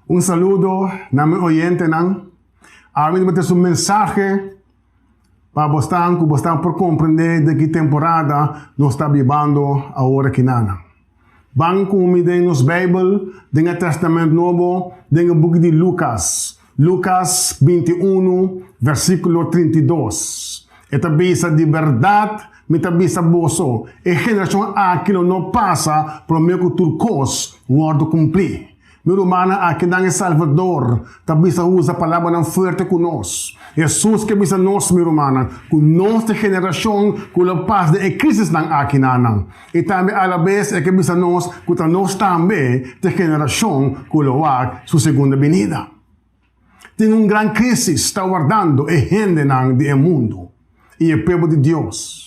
Un saludo na mi oyentenan. Awe mi ta trese un mensahe pa bosnan ku bosnan por komprendé den ki temporada nos ta bibando awor akinana. Ban ku mi den nos Beibel, den e Tèstamènt Nobo, den e buki di Lukas, Lukas 21, versíkulo 32. E ta bisa, Di bèrdat mi ta bisa boso, e generashon aki lo no pasa promé ku tur kos wòrdu kumplí. Mi rumannan, akinan e Salvador ta bisa usa palabranan fuerte ku nos. Hesus ke bisa nos, mi rumannan, ku nos ta e generashon ku lo pas den e krisisnan akinanan. I tambe alabes e ke bisa nos ku ta nos tambe ta e generashon ku lo wak su segunda binida. Tin un gran krísis ta wardando e hendenan di e mundu i e pueblo di Dios.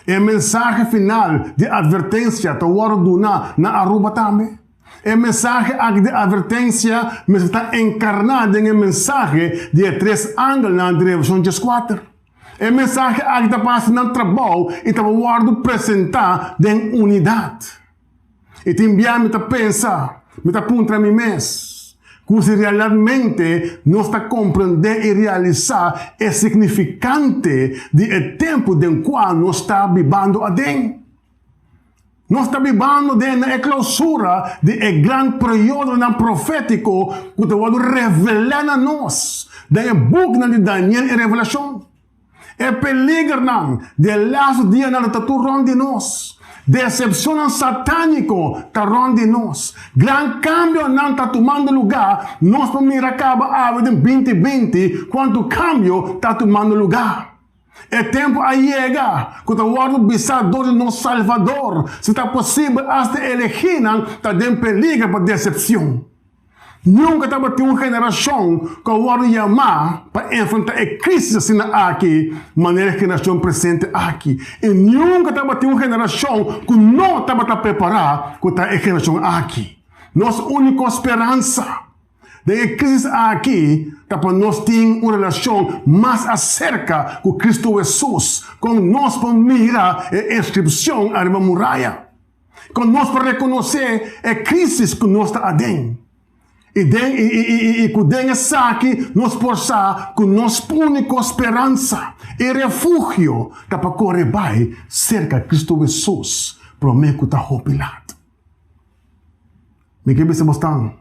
E mensahe final di atvertensia ta wòrdu duna na Aruba tambe. E mensahe aki di atvertensia mester ta enkarná den e mensahe di e tres angelnan di Revelashon dieskuater. E mensahe aki ta pa hasi nan trabou i ta pa wòrdu presentá den unidat. I tin bia mi ta pensa, mi ta puntra mi mes, ku si realmente nos ta komprendé i realisá e signifikante di e tempu den kua nos ta bibando aden. Nos ta bibando den na e klousura di e gran periodonan profétiko ku ta wòrdu revelá na nos den e buknan di Daniel i Revelashon. E peligernan di e lastu dianan ta tur rònt di nos. Desepshonnan satániko ta rònt di nos. Gran kambionan ta tumando lugá. Nos por mira kaba awe den 2020 kuantu kambio ta tumando lugá. E tempu a yega ku ta wòrdu bisá dor di nos Salvador, si ta posibel asta e elegínan ta den peliger pa desepshon. Nunka tabatin un generashon ku a wòrdu yamá pa enfrentá e krísis asina aki manera e generashon presente aki, i nunka tabatin un generashon ku no tabata prepará ku ta e generashon aki. Nos úniko speransa den e krísis aki ta pa nos tin un relashon mas aserka ku Kristu Hesus, kon nos por mira e inskripshon ariba muraya. Kon nos por rekonosé e krísis ku nos ta aden? I den i i i i ku den esaki nos por sa ku nos úniko speransa i refugio ta pa kore bai serka Kristu Hesus promé ku ta hopi lat. Mi ke bisa bos tan,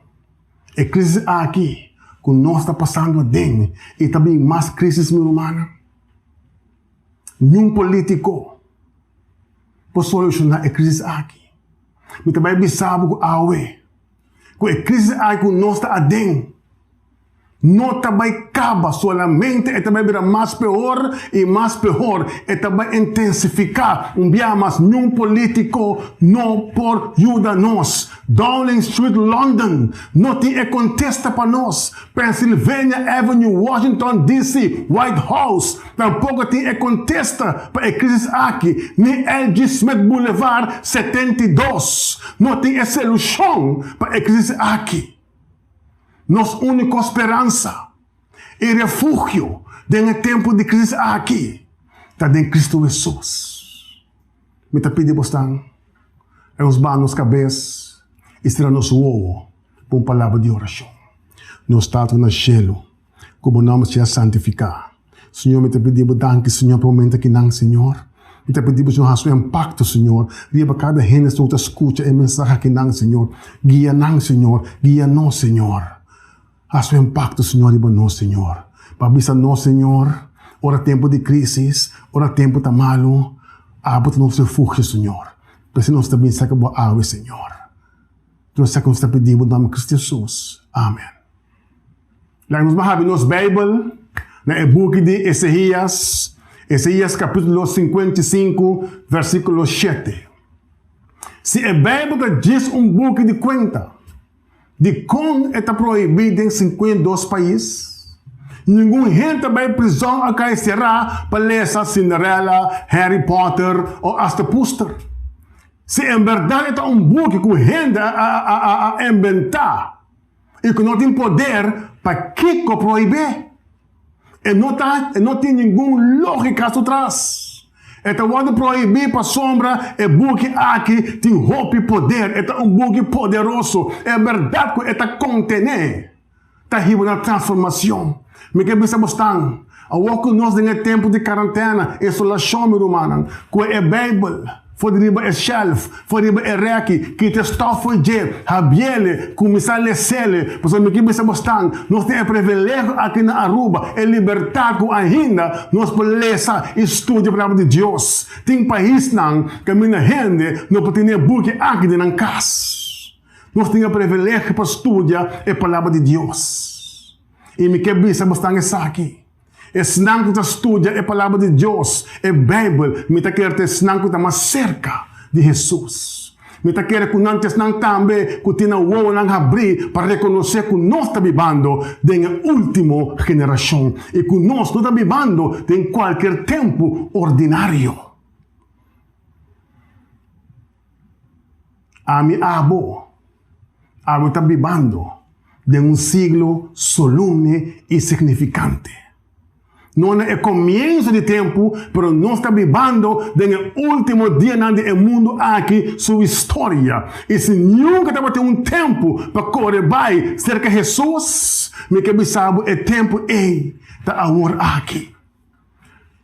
e krísis aki ku nos ta pasando aden i ta bin mas krísis mi rumannan. Niun polítiko por solushoná e krísis aki. Mi ta bai bisa bo ku awe, ku e krísis aki ku nos ta aden no ta bai kaba, solamente e ta bai bira mas peor i mas peor, e ta bai intensifiká. Un biaha mas, niun polítiko no por yuda nos. Downing Street, London, no tin e kontesta pa nos. Pennsylvania Avenue, Washington, DC, White House, Tampoko tin e kontesta pa e krisis aki, ni LG. Smith Boulevard 72 no tin e solushon pa e krisis aki. Nos úniko speransa i refugio den e tempu di krisis aki ta den Kristu Hesus. Mi ta pidi bosnan pa nos baha nos kabes i sera nos wowo pa un palabra di orashon. Nos Tata na shelu, Ku bo nòmber sea santifiká. Señor, mi ta pidi bo danki, Señor, pa e momento akinan, Señor. Mi ta pidi bo, Señor, hasi un impakto, Señor, riba kada hende ku ta skucha e mensahe akinan, Señor. Guia nan, Señor. Guia nos, Señor. Hasi un impakto, Señor, riba nos, Señor. Pa bisa nos, Señor, ora tempu di krisis, ora tempu ta malu, abo ta nos refugio, Señor. P'esei nos ta bin serka bo awe, Señor. Nos sa ku nos ta pidi bo den nòmber di Kristu Hesus. Amen. Laga nos ban habri nos Beibel na e buki di Eseías, Eseías kapítulo 55, versíkulo 7. Si e Beibel ta djis un buki di kuenta, dikon e ta prohibí den 52 pais? Ningun hende ta bai prizòn a kai será pa lesa Cinderella, Harry Potter o asta Puster. Si en bèrdat e ta un buki ku hende a inventá, i ku no tin poder, pakiko prohib'é? E no ta, e no tin ningun lógika su tras. E ta wòrdu prohibí pasobra e buki aki tin hopi poder, e ta un buki poderoso. E bèrdat ku e ta kontené ta hiba na transformashon. Mi ke bisa bosnan, awor ku nos den e tempu di karantena, isolashon, mi rumannan, ku e Beibel for di riba e shelf, for riba e rèki, kita e stòf for dje, habiele, kuminsá lesele, pasobra mi ke bisa bosnan, nos tin e privilegio aki na Aruba, e libertat ku ainda nos por lesa i studia Palabra di Dios. Tin paisnan kaminda hende no por tene e buki aki den nan kas. Nos tin e privilegio pa studia e Palabra di Dios. I mi ke bisa bosnan esaki, esnan ku ta studia e Palabra di Dios, e Beibel, mi ta kere ta esnan ku ta mas serka di Hesus. Mi ta kere ku nan ta esnan tambe ku tin nan wowonan habrí pa rekonosé ku nos ta bibando den e último generashon i ku nos no ta bibando den kualkier tempu ordinario. Ami abo, abo ta bibando den un siglo solumne i signifikante. No na e komienso di tempu, pero nos ta bibando den e último dianan di e mundu aki su historia. I si nunka tabatin un tempu pa kore bai serka Hesus, mi ke bisa bo e tempu ei ta awor aki.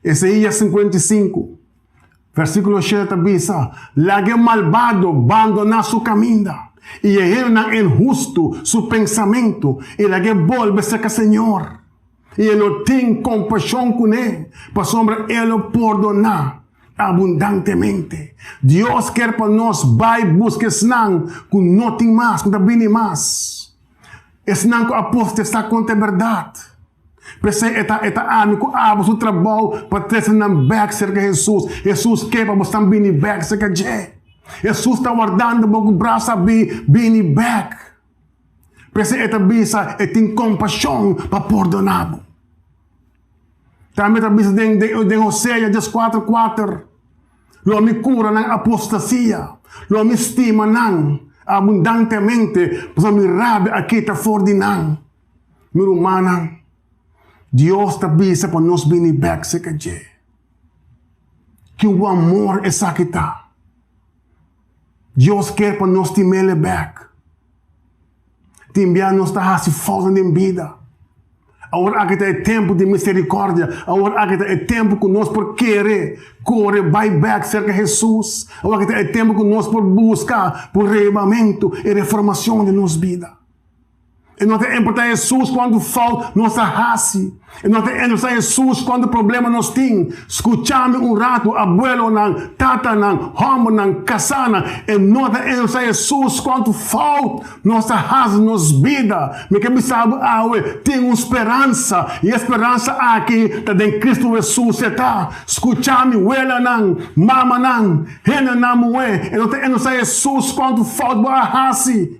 Esaías 55, versíkulo 7 ta bisa, Laga e malbado bandoná su kaminda, i e hendenan inhustu su pensamentu, i lag'é bolbe serka Señor, i e lo tin kompashon kuné, pasobra e lo pordoná abundantemente. Dios kier pa nos bai buska esnan ku no tin mas, ku ta bini mas, esnan ku a postesá kontra e bèrdat. P'esei e ta e ta ami ku abo su trabou pa trese nan bèk serka Hesus. Hesus ke pa bo stan bini bèk serka dje. Hesus ta wardando bo ku brasa abí bini bèk. P'esei e ta bisa e tin kompashon pa pordoná bo. Tambe e ta bisa den den Hosea dieskuater kuater, Lo mi kura nan apostasia, lo mi stima nan abundantemente, pasobra mi rabia a kita for di nan. Mi rumannan, Dios ta bisa pa nos bini bek serka dje. Ki un amor esaki ta! Dios kier pa nos tim'El bek. Tin bia nos ta hasi foutnan den bida. Awor aki ta e tempu di misericordia. Awor aki ta e tempu ku nos por kere kore bai bek serka Hesus. Awor aki ta e tempu ku nos por buska por rebamentu i reformacion den nos bida. E no ta importá Hesus kuantu fout nos a hasi. E no ta importá Hesus kuantu problema nos tin. Skuchá mi un ratu, abuelonan, tatanan, hòmbernan, kasánan. E no ta importá Hesus kuantu fout nos a hasi den nos bida. Mi ke bisa bo awe, tin un speransa, i e speransa aki ta den Kristu Hesus. E ta, Skuchá mi, welanan, mamanan, hendenan muhé. E no ta importá Hesus kuantu fout bo a hasi.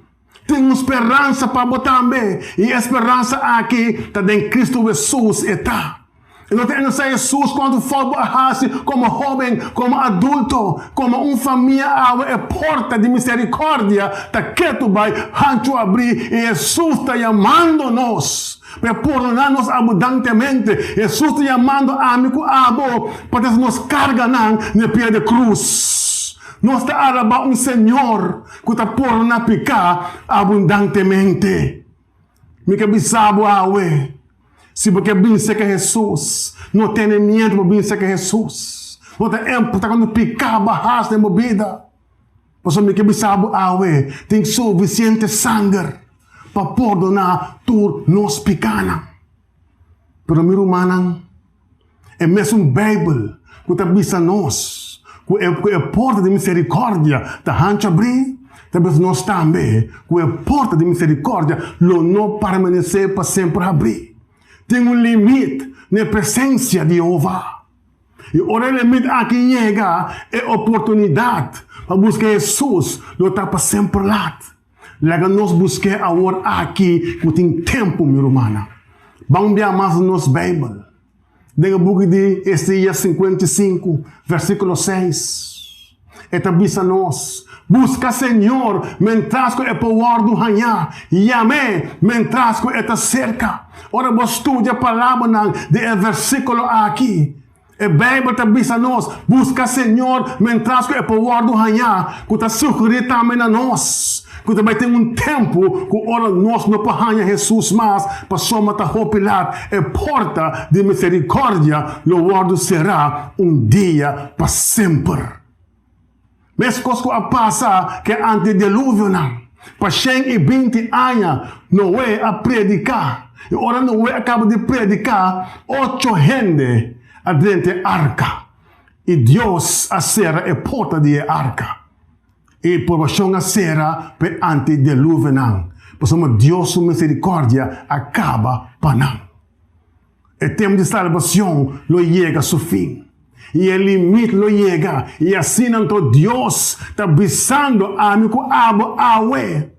Tin un speransa pa bo tambe, i e speransa aki ta den Kristu Hesus. E ta. E no ta enosa Hesus kuantu fout bo a hasi komo hóben, komo adulto, komo un famia awe. E porta di miserikòrdia ta ketu bai hanchu abrí, i Hesus ta yamando nos pa e pordoná nos abundantemente. Hesus ta yamando ami ku abo pa trese nos karganan na e pia di krus. Nos ta alabá un Señor ku ta pordoná piká abundantemente. Mi ke bisa bo awe, si bo ke bin serka Hesus, no tene miedu pa bin serka Hesus. No ta importá kuantu piká bo a hasi den bo bida, pasobra mi ke bisa bo awe, tin sufisiente sanger pa pordoná tur nos pikánan. Pero mi rumannan, E mesun Beibel ku ta bisa nos ku e ku e porta di miserikòrdia ta hanchu abrí, ta bisa nos tambe ku e porta di miserikòrdia lo no permanesé pa semper habrí. Tin un limit na e presensia di Yehova. I ora e limit aki yega, e oportunidat pa buska Hesus lo ta pa semper lat. Laga nos busk'é awor aki ku tin tempu, mi rumannan. Ban un bia mas nos Beibel. Den e buki di Isaías 55, versíkulo 6, e ta bisa nos, Buska Señor mentras ku e por wòrdu hañá, yam'é mentras ku e ta serka. Ora bo studia palabranan di e versíkulo aki, E Beibel ta bisa nos, Buska Señor mientras ku e por wòrdu hañá, ku ta sugerí tambe na nos ku ta bai tin un tempu ku ora nos no por haña Hesus mas pasobra ta hopi lat, e porta di miserikòrdia lo wòrdu será un dia pa semper. Meskos ku a pasa ku e antideluvionan, pa 120 aña Noe a prediká, i ora Noe a kaba di prediká, ocho hende a drenta e arka, i Dios a sera e porta di e arka. E poblashon a sera pa e antideluvionan, pasobra Dios su miserikòrdia a kaba pa nan. E tempu di salbacion lo yega su fin, i e limit lo yega, i asina anto Dios ta bisando ami cu abo awe,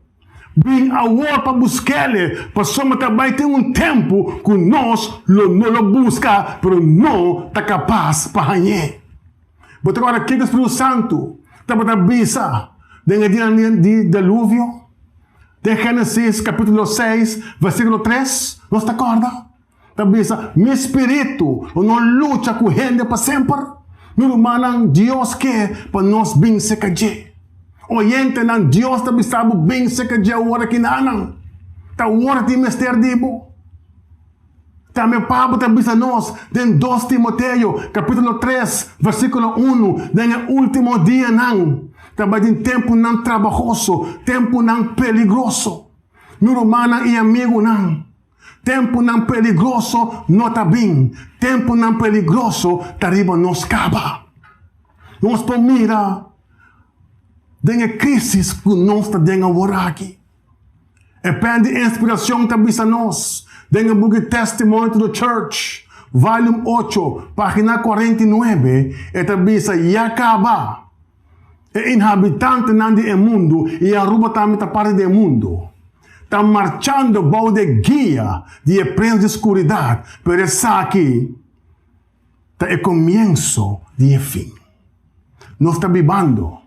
Bin awor pa busk'Ele, pasobra ta bai tin un tempu cu nos lo no lo busca, pero no ta capas pa hañ'é. Bo ta corda kico Spiritu Santu tabata bisa den e dianan di deluvio? Den Génesis capítulo 6, versículo 3, nos ta corda? Ta bisa, Mi spiritu lo no lucha cu hende pa semper. Mi rumannan, Dios ke pa nos bin cerca dje. Oyentenan, Dios ta bisa bo bin cerca dje awor aki nanan. Ta awor tin mester di bo. Tambe Pablo ta bisa nos den 2 Timoteo capítulo 3, versículo 1, den e último dianan tabatin tempunan trabahoso, tempunan peligroso. Mi rumannan i amigunan, tempunan peligroso no ta bin, tempunan peligroso ta riba nos kaba. Nos por mira den e krísis ku nos ta den aworaki. E pen di inspiracion ta bisa nos den e buki Testimony to the Church, Volume 8, pagina 49, e ta bisa, Ya caba e inhabitantenan di e mundu, i Aruba tambe ta parti di e mundu, ta marchando bou di e guia di e prins di scuridad, pero esaki ta e comienso di e fin. Nos ta bibando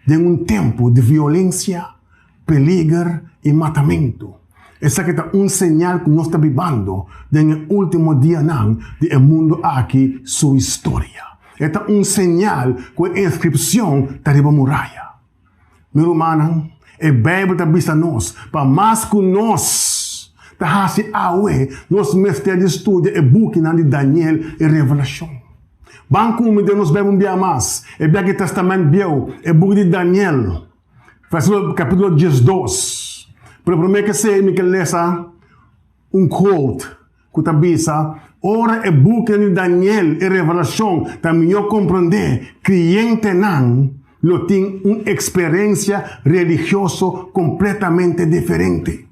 den un tempu di violencia, peliger i matamentu. Esaki ta un señal ku nos ta bibando den e último dianan di e mundu aki su historia. E ta un señal ku e inskripshon ta riba muraya. Mi rumannan, e Beibel ta bisa nos pa mas ku nos ta hasi awe, nos mester di studia e bukinan di Daniel i Revelashon. Ban ku mi den nos Beibel un bia mas, e bia ki Testament Bieu, e buki di Daniel, versíkulo kapítulo 12. Pero promé ke esei mi ke lesa un quote ku ta bisa, Ora e bukinan di Daniel i Revelashon ta mihó komprondé, kriyentenan lo tin un eksperensia religioso kompletamente diferente.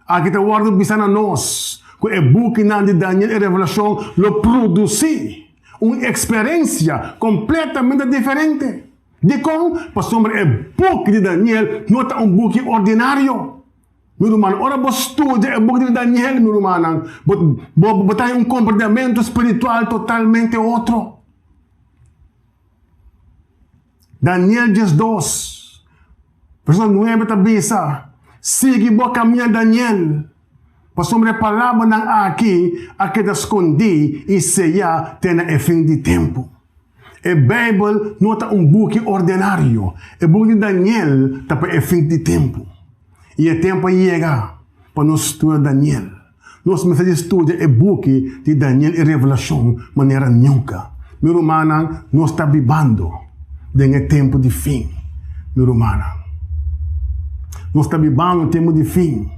Aki ta wòrdu bisa na nos ku e bukinan di Daniel i Revelashon lo produsí un eksperensia kompletamente diferente. Dikon? Pasobra e buki di Daniel no ta un buki ordinario. Mi ruman, ora bo studia e buki di Daniel, mi rumannan, bo, bo, bo ta haña un komprendementu spiritual totalmente otro. Daniel 12, versíkulo 9 ta bisa, Sigui bo kaminda, Daniel, pasobra e palabranan aki a keda skondí i seyá te na e fin di tempu. E Beibel no ta un buki ordenario. E buki di Daniel ta pa e fin di tempu. I e tempu a yega pa nos studia Daniel. Nos mester di studia e buki di Daniel i Revelashon manera nunka. Mi rumannan, nos ta bibando den e tempu di fin, mi rumannan. Nos ta bibando tempu di fin.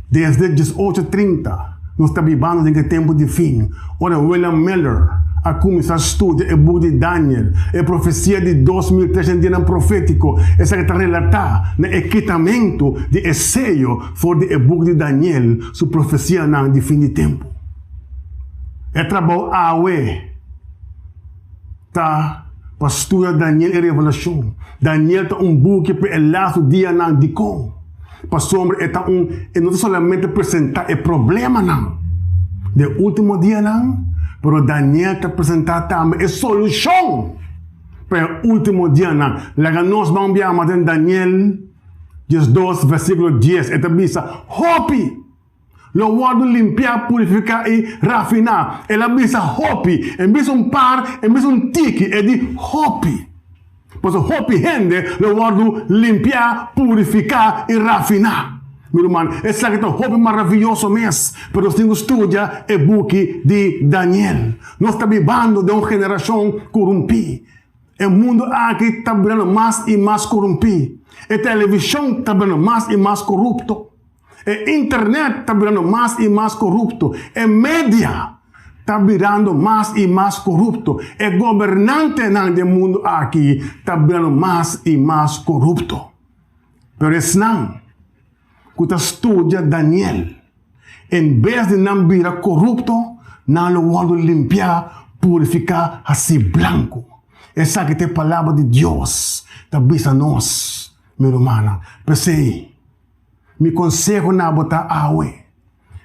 Desde 1830 nos ta bibando den e tempu di fin, ora William Miller a kuminsá studia e buki di Daniel, e profesia di 2300 dianan profétiko, esaki ta relatá na e kitamentu di e seyo for di e buki di Daniel su profesianan di fin di tempu. E trabou awe ta pa studia Daniel i Revelashon. Daniel ta un buki pa e lastu dianan. Dikon? Pasobra e ta un e no ta solamente presentá e problemanan den e último dianan, pero Daniel ta presentá tambe e solushon pa e último dianan. Laga nos ban biaha den Daniel 12 versíkulo 10. E ta bisa, Hopi! Lo wòrdu limpiá, purifiká i rafiná. El a bisa hopi, en bes un par, en bes un tiki, e di hopi. Pasobra hopi hende lo wòrdu limpiá, purifiká i rafiná. Mi ruman, esaki ta hopi maravioso mes, pero nos tin ku studia e buki di Daniel. Nos ta bibando den un generashon korumpí. E mundu aki ta birando mas i mas korumpí. E televishon ta birando mas i mas korupto. E internet ta birando mas i mas korupto. E media ta birando mas i mas korupto. E gobernantenan den mundu aki ta birando mas i mas korupto. Pero esnan ku ta studia Daniel, en bes di nan bira korupto, nan lo wòrdu limpiá, purifiká, hasí blanku. Esaki ta e Palabra di Dios ta bisa nos, mi rumannan. P'esei, Mi konseho na bo ta awe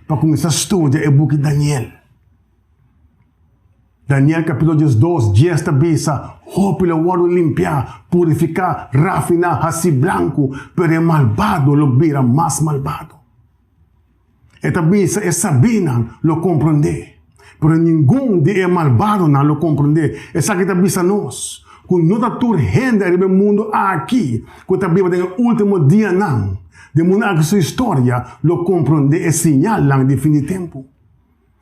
pa kuminsá studia e buki Daniel. Daniel kapítulo diesdos, dies ta bisa, Hopi lo wòrdu limpiá, purifiká, rafiná, hasí blanku, pero e malbado lo bira mas malbado. E ta bisa e sabínan lo komprondé, pero ningun di e malbadonan lo komprondé. Esaki ta bisa nos ku no ta tur hende ariba e mundu aki ku ta biba den e último dianan di mundu aki su historia lo komprondé e siñalnan di fin di tempu.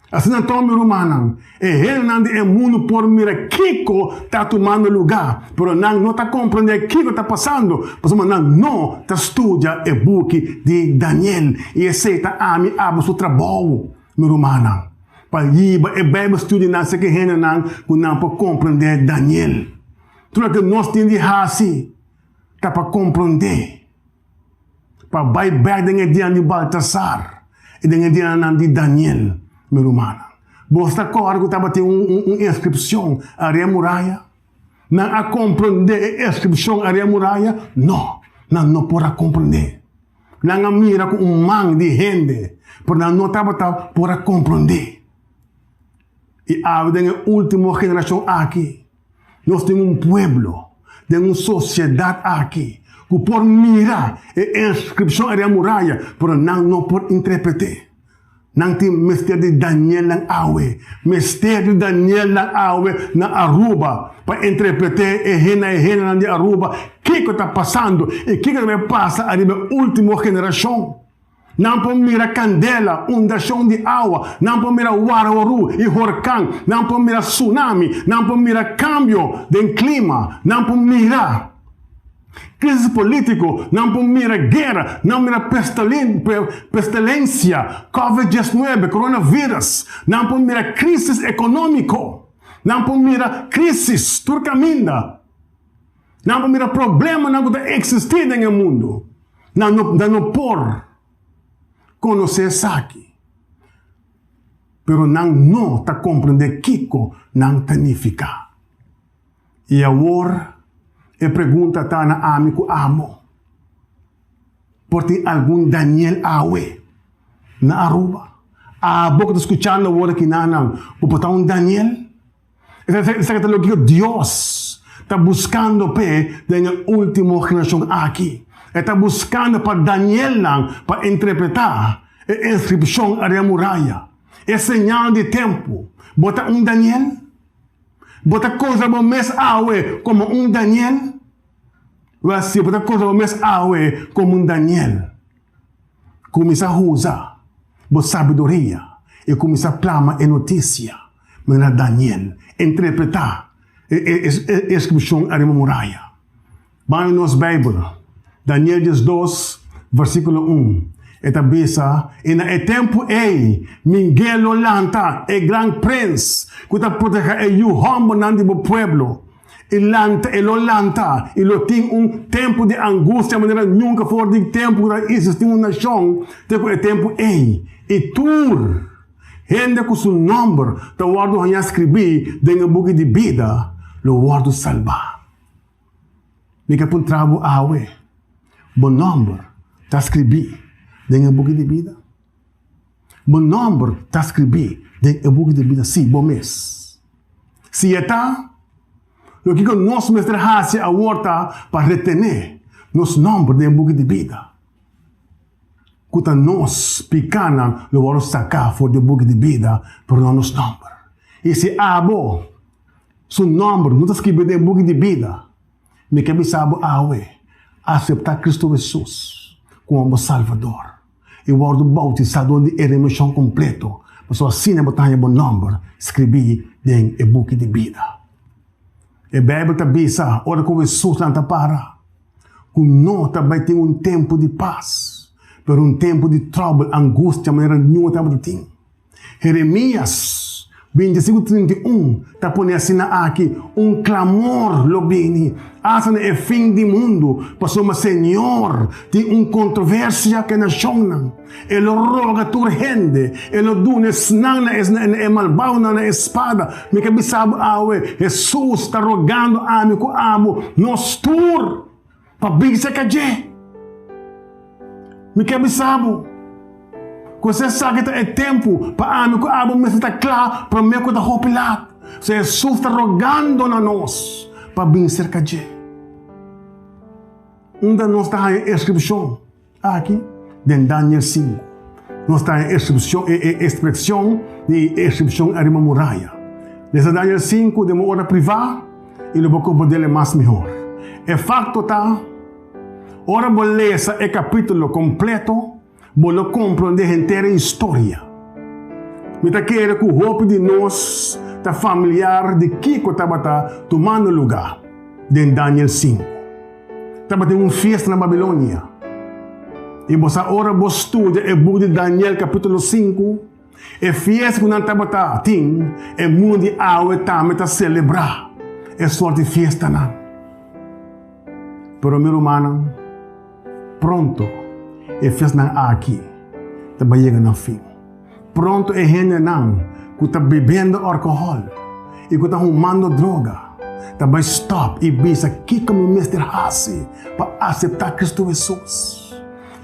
Asina anto, mi rumannan, e hendenan di e mundu por mira kiko ta tumando lugá, pero nan no ta komprendé kiko ta pasando, pasobra nan no ta studia e buki di Daniel. I esei ta ami abo su trabou, mi rumannan, pa yiba e Bijbelstudionan serka e hendenan ku nan por komprendé Daniel. Tur loke nos tin di hasi ta pa komprendé. Pa bai bek den e dianan di Baltasar i den e dianan di Daniel, mi rumannan. Boso ta kòrda ku tabatin un inskripshon ariba e muraya? Nan a komprendé e inskripshon ariba e muraya? No, nan no por a komprendé. Nan a mira ku un man di hende, pero nan no tabata por a komprendé. I awe den e último generashon aki, Nos tin un pueblo den un sosiedat aki ku por mira e inskripshon ariba muraya, pero nan no por interpret'é. Nan tin mester di Danielnan awe, mester di Danielnan awe na Aruba pa interpret'é e hende e hendenan di Aruba kiko ta pasando i kiko ta bai pasa ariba e ultimo generashon. Nan por mira kandela, undashon di awa, nan por mira warwaru i horkan, nan por mira tsunami, nan por mira kambio den klima, nan por mira krisis polítiko, nan por mira guera, nan mira pestilensia, covid diesnuebe, coronavirus, nan por mira krisis ekonómiko, nan por mira krisis tur kaminda. Nan por mira problemanan ku ta eksistí den e mundu. Nan no, nan no por konosé esaki. Pero nan no ta komprendé kiko nan ta nifiká. I awor e pregunta ta na ami ku abo, Por tin algun Daniel awe na Aruba? Abo ku ta skuchando awor aki nan, bo por ta un Daniel? Esaki ta loke Dios ta buskando p'e den e último generashon aki. E ta buskando pa Danielnan pa interpretá e inskripshon ariba muraya, e señal di tempu. Bo ta un Daniel? Bo ta konsiderá bo mes awe komo un Daniel? Wèl, si bo ta konsiderá bo mes awe komo un Daniel, Kuminsá usa bo sabiduria i kuminsá plama e notisia manera Daniel interpretá e inskripshon ariba muraya. Ban nos Beibel, Daniel diesdos, versíkulo un, e ta bisa, I na e tempu ei Miguel lo lanta, e gran prens ku ta protehá e yu hòmbernan di bo pueblo. I lanta, e lo lanta, i lo tin un tempu di angustia manera nunka for di tempu ku ta isistí un nashon te ku e tempu ei. I tur hende ku su nòmber ta wòrdu hañá skribí den e buki di bida lo wòrdu salbá. Mi ke puntra bo awe, bo nòmber ta skribí den e buki di bida? Bo nòmber ta skribí den e buki di bida? Sí, bo mes. Si e ta, loke ku nos mester hasi awor ta pa retené nos nòmber den e buki di bida. ku ta nos pikánan lo wòrdu saká for di e buki di bida, pero no nos nòmber. I si abo su nòmber no ta skibí den e buki di bida, mi ke bisa bo awe, aseptá Kristu Hesus komo bo Salvador i wòrdu boutisá dor di e remishon kompleto, pasobra asina bo ta haña bo nòmber skribí den e buki di bida. E Beibel ta bisa ora ku Hesus lanta para ku no ta bai tin un tempu di pas, pero un tempu di tròbel, angustia manera niun tabata tin. Jeremias 25, 31 ta pone asina aki, Un klamor lo bini asta na e fin di mundu, pasobra Señor tin un kontroversia ku e nashonnan. E lo roga tur hende, e lo duna esnan na e malbadonan na e spada. Mi ke bisa bo awe, Hesus ta rogando ami ku abo, nos tur, pa bisa ka dje. Mi ke bisa bo, ku esaki ta e tempu pa ami ku abo mester ta kla promé ku ta hopi lat. So Hesus ta rogando na nos pa bin serka dje. Unda nos ta haña e skripshon? Aki den Daniel sinku, nos ta haña e ekspreshon di e inskripshon ariba muraya. Lesa Daniel sinku den bo ora privá i lo bo komprendé mas mihor. E fakto ta, ora bo lesa e kapítulo kompleto, bo lo komprendé henter e historia. Mi ta kere ku hopi di nos ta familiar di kiko tabata tumando lugá den Daniel sinku. Tabatin un fiesta na Babilonia. I bo sa ora bo studia e buki di Daniel kapítulo sinku, e fiesta ku nan tabata tin, e mundu di awe tambe ta selebrá e sort di fiestanan. Pero mi rumannan, pronto e fiestanan aki ta bai yega na fin. Pronto e hendenan ku ta bebendo alkohòl i ku ta humando droga ta bai stòp i bisa, Kiko mi mester hasi pa aseptá Kristu Hesus?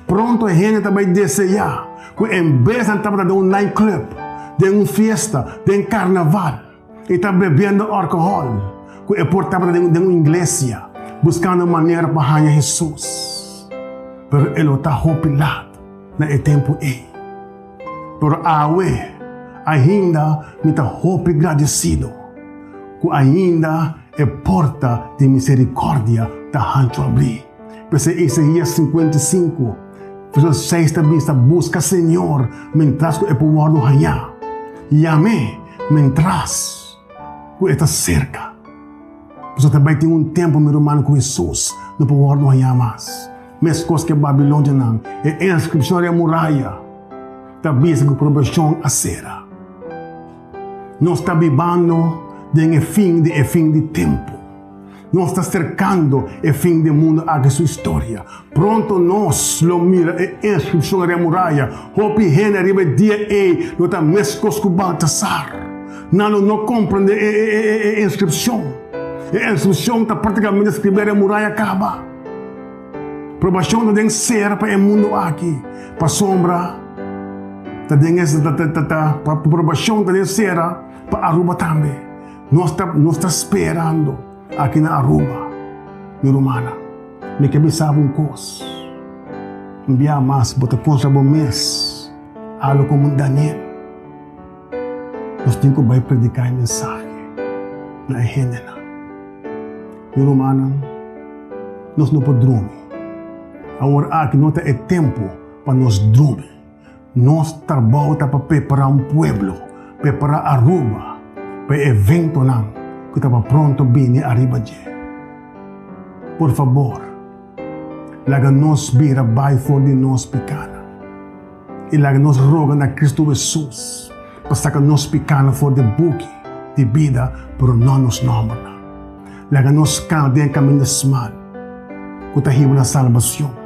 Pronto e hende ta bai deseá ku en bes nan tabata den un nightclub, den un fiesta, den karnaval i ta bebendo alkohòl, ku e por tabata den un iglesia buskando manera pa haña Hesus. Pero e lo ta hopi lat. na e tempu ei. Pero awe ainda mi ta hopi gradesido ku ainda e porta di miserikordia ta hanchu abrí. P'esei Isaías 55, verso 6 ta bisa, Buska Señor mientras ku e por wòrdu hañá, yam'é mientras ku e ta serka. Pasobra ta bai tin un tempu, mi ruman, ku Hesus no por wòrdu hañá mas. Meskos ku e babilonianan, e inskripshon riba e muraya ta bisa ku probashon a sera. Nos ta bibando den e fin di e fin di tempu. Nos ta serkando e fin di e mundu aki su historia. Pronto nos lo mira e inskripshon riba e muraya. Hopi hende riba e dia ei lo ta meskos ku Baltasar. Nan lo no komprendé e inskripshon. E inskripshon ta praktikamente skribí riba e muraya kaba. Probashon ta den sera pa e mundu aki, pasobra ta den e probashon ta den sera pa Aruba tambe. Nos ta nos ta sperando aki na Aruba, mi rumannan. Mi ke bisa bo un kos, un bia mas bo ta kontra bo mes alo komo un Daniel. Nos tin ku bai prediká e mensahe na e hendenan. Mi rumannan, nos no por drumi. Awor aki no ta e tempu pa nos drumi. Nos trabou ta pa prepará un pueblo, prepará Aruba pa e eventonan ku ta pa pronto bini ariba dje. Por fabor, laga nos bira bai for di nos pikánan i laga nos roga na Kristu Hesus pa saka nos pikánan for di e buki di bida, pero no nos nòmbernan. Laga nos kana den e kaminda smal ku ta hiba na salbacion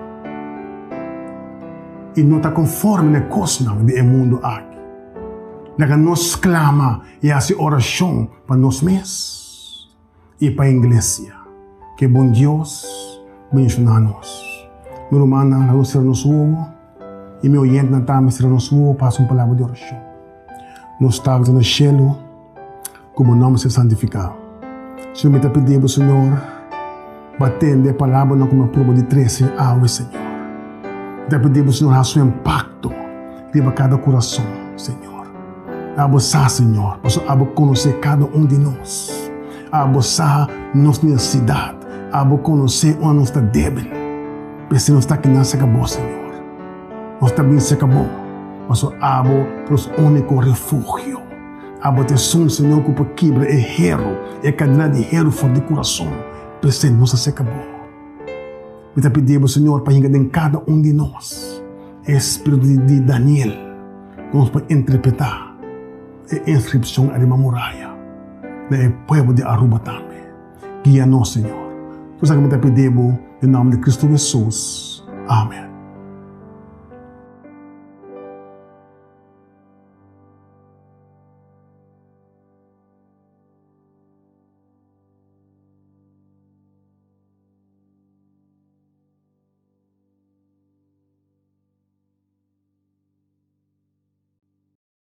i no ta konforme na e kosnan di e mundu aki. Laga nos sklama i hasi orashon pa nos mes i pa iglesia. Ke bon Dios bendishoná nos. Mi rumannan, laga nos sera nos wowo i mi oyentenan tambe sera nos wowo pa hasi un palabra di orashon. Nos Tata ku ta na shelu, Ku bo nòmber ser santifiká. Señor, mi ta pidi bo, Señor, bo a tende e palabranan ku mi a purba di trese awe, Señor. Mi ta pidi bo, Señor, hasi un impakto riba kada kurason, Señor. Abo sa, Señor, pasobra abo konosé kada un di nos. Abo sa nos nesesidat. Abo konosé ora nos ta débil. P'esei nos ta akinan serka bo, Señor. Nos ta bin serka bo, pasobra abo ta nos úniko refugio. Abo ta esun, Señor, ku por kibra e heru, e kadena di heru for di kurason. P'esei nos ta serka bo. Mi ta pidi bo, Señor, pa hinka den kada un di nos e spiritu di Daniel, ku nos por interpretá e inskripshon ariba muraya na e pueblo di Aruba tambe. Guia nos, Señor. Tur esaki mi ta pidi bo den nòmber di Kristu Hesus. Amen.